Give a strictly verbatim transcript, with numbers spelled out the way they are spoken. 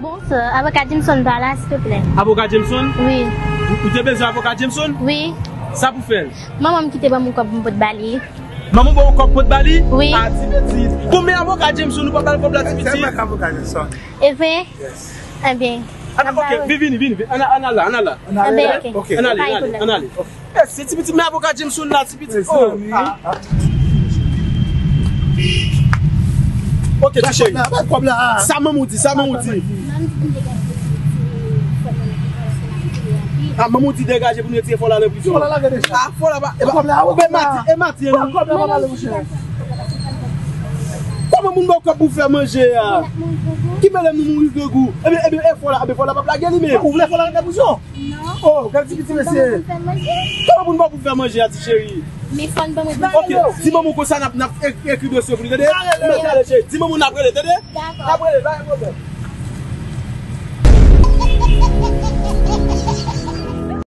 Bonswa, avoka Jameson pa la, silvouplè. Avoka Jameson? Wi. Ou, ou te bezwen avoka Jameson? Wi. Sa pou fè l? Manman m ki te ban m yon kòb pou m pot ba li. Manman w ba w yon kòb pot ba li? Wi. A, ti pitit. Bon, men avoka Jameson, ou pa ba l kòb la, ti pitit. Se vre k avoka Jameson. E vre? Yes. Ebyen. An, ok, vini, vini, vini. Ann, ann al la, ann al la. Ann ale. Ebyen, ok. Ok. Ann ale, ann ale, ann ale. Ok. Mèsi, ti pitit, men avoka Jameson la, ti pitit. Oh, ah, ah. Ok, ti cheri. Sa manman w di, sa manman w di. Ah, manman w di degaje pou nou retire fò la nan prizon. Fò la lage deja. Ah, fò la pa, e pa, e mati, e mati, e mati. Kòman moun ba w kòb pou fè manje a? Ki mele nou mouri grangou? Ebyen, ebyen, e fò la, ebyen, fò la p ap lage li menm. Ou vle fò la ret nan prizon? Non. Oh, gade ti piti mesye. Kòman pou n fè manje? Kòman pou n fè manje a, ti cheri? Men fò n ban mwen. Ok, di manman w konsa n ap, n ap ek-, ekri dosye pou li, tande? Mèsi, ale, cheri. Di manman w n ap rele, tande? Dakò. N ap rele, pa gen pwoblèm.